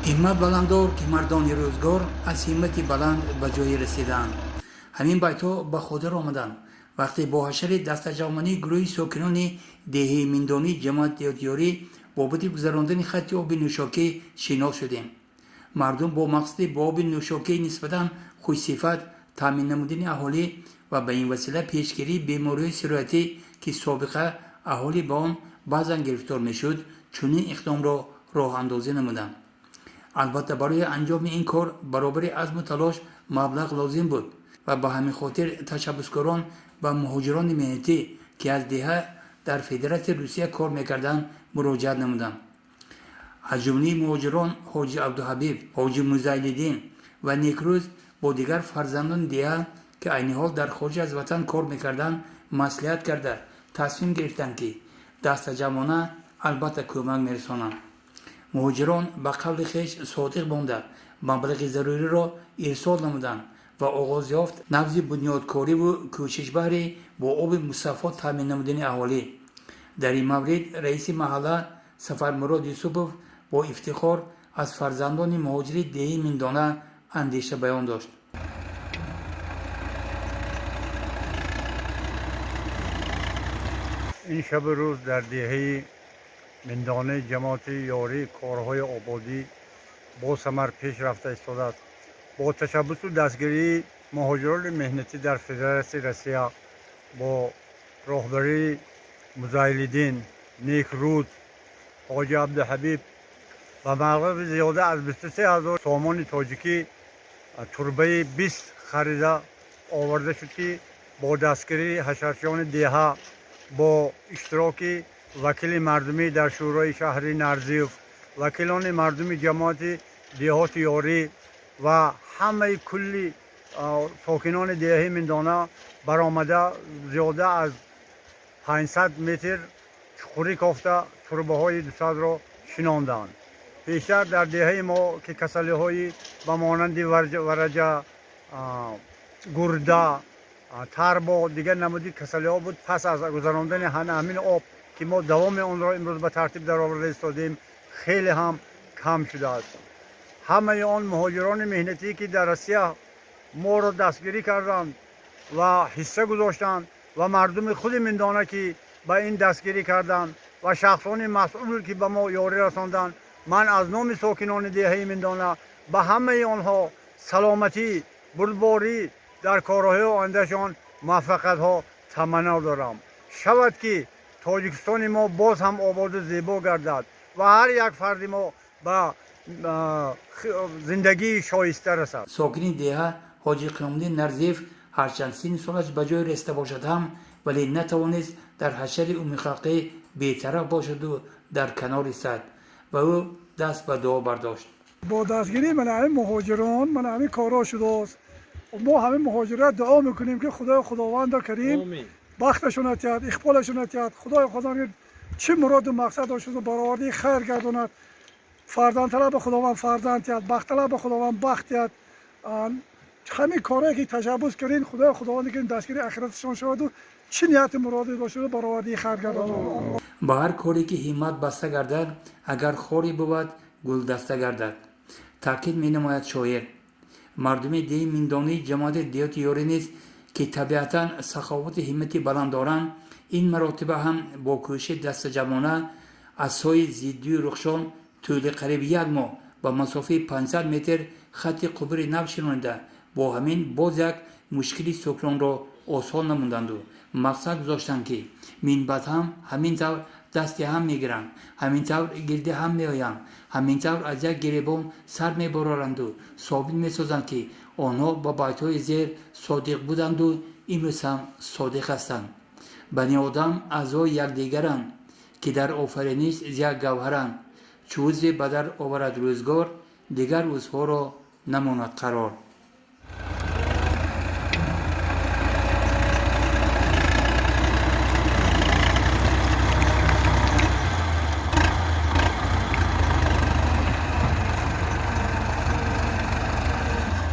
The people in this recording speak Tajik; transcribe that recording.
Ҳиммат баланддор, ки мардони рӯзгор аз ҳиммати баланд ба ҷое расидаанд. Ҳамин байтҳо ба хотир омаданд, вақте бо ҳашари дастаҷамъонии гурӯҳи сокинони деҳаи Миндонӣ, ҷамоати Деҳотиёрӣ, бобати гузарондани хатти оби нӯшокӣ шинос шудем. Мардум бо мақсади бо оби нӯшокии нисбатан хушсифат таъмин намудани аҳолӣ ва ба ин васила пешгирии бемориҳои сироятӣ, ки собиқа аҳолӣ ба он баъзан гирифтор мешуд, чунин иқдомро роҳандозӣ намуданд. Албатта, барои анҷоми ин кор баробари азму талош маблағ лозим буд ва ба ҳамин хотир ташаббускорон ба муҳоҷирони меҳнатӣ, ки аз деҳа дар Федератсияи Русия кор мекарданд, муроҷиат намуданд. Аз ҷумлаи муҳоҷирон ҳоҷи Абдуҳабиб, ҳоҷи Музайлиддин ва Некрӯз бо дигар фарзандони деҳа, ки айни ҳол дар хориҷ аз ватан кор мекарданд, маслиҳат карда, тасмим гирифтанд, ки дастаҷамъона албатта кӯмак мерасонанд. Муҳоҷирон ба қавли хеш содиқ монда, маблағи заруриро ирсол намуданд ва оғоз ёфт набзи бунёдкориву кӯшишбаҳри бо оби мусаффо таъмин намудани аҳолӣ. Дар ин маврид раиси маҳалла Сафармурод Юсупов бо ифтихор аз фарзандони муҳоҷири деҳаи Миндона андеша баён дошт. Ин шабу рӯз дар деҳаи Миндонаи ҷамоати Ёрӣ корҳои ободӣ босамар пеш рафта истодааст. Бо ташаббусу дастгирии муҳоҷирони меҳнатӣ дар Федератсияи Россия бо роҳбарии Музайлиддин, Некрӯз, ҳоҷи Абдуҳабиб ба маблағи зиёда аз 23 000 сомони тоҷикӣ турбаи 20 харида оварда шуд, ки бо дастгирии ҳашарчиёни деҳа, бо иштироки вакили мардумӣ дар шӯрои шаҳри Нарзиев, вакилони мардуми ҷамоати Деҳоти Ёрӣ ва ҳамаи кулли сокинони деҳаи Миндона баромада, зиёда аз 500 метр чуқурӣ кофта, турбаҳои 200-ро шинонданд. Пештар дар деҳаи мо, ки касалиҳои ба монанди вараҷа, гурда, тарбо, дигар намуди касалиҳо буд, пас аз гузарондани ҳамин об, ки мо давоми онро имрӯз ба тартиб дароварда истодем, хеле ҳам кам шудааст. Ҳамаи он муҳоҷирони меҳнатӣ, ки дар Россия моро дастгирӣ карданд ва ҳисса гузоштанд, ва мардуми худи Миндона, ки ба ин дастгирӣ карданд, ва шахсони масъул, ки ба мо ёрӣ расонданд, ман аз номи сокинони деҳаи Миндона ба ҳамаи онҳо саломатӣ, бурдборӣ, дар корҳои ояндашон муваффақиятҳо таманно дорам. Шавад, ки Тоҷикистони мо боз ҳам ободу зебо гардад ва ҳар як фарди мо ба зиндагии шоиста расад. Сокини деҳа ҳоҷи Қиёмуддин Нарзиев ҳарчанд синну солаш ба ҷое расида бошад ҳам, вале натавонист дар ҳашари умумихалқӣ бетараф бошаду дар канор истад ва ӯ даст ба дуо бардошт. Бо дастгирии мана ҳамин муҳоҷирон мана ҳамин корҳо шудааст. Мо ҳамин муҳоҷират дуо мекунем, ки Худои Худованда Карим бахташона тиҳад, иқболашона тиҳад. Худои Худованд чӣ муроду мақсад доштаду баровардаи хайр гардонад. Фарзандталаб ба Худованд фарзанд тиҳад, бахтталаб ба Худованд бахт тиҳад. Ҳамин корое ки ташаббус кардин, Худои Худованд ки дастгири ахираташон шаваду чӣ нияти муроде бошаду баровардаи хайр гардонад. Ба ҳар коре ки ҳиммат баста гардад, агар хоре бувад, гулдаста гардад, таъкид менамояд шоир. Мардуми деҳи Миндонии ҷамоати Деҳоти Ёрӣ низ, ки табиатан саховату ҳиммати баланд доранд, ин маротиба ҳам бо кӯшиши дастаҷамъона аз сои зиддию Рухшон тӯли қариб як моҳ ба масофаи 500 метр хатти қубури нав шинонида, бо ҳамин боз як мушкили сокинонро осон намуданду мақсад гузоштанд, ки минбаъд ҳам ҳамин тавр дасти ҳам мегиранд, ҳамин тавр гирди ҳам меоянд, ҳамин тавр аз як гиребон сар мебароранду собит месозанд, ки онҳо ба байтҳои зер содиқ буданду имрӯз ҳам содиқ ҳастанд: Бани одам аъзои якдигаранд, ки дар офариниш як гавҳаранд. Чу узве ба дард оварад рӯзгор, дигар узвҳоро намонад қарор.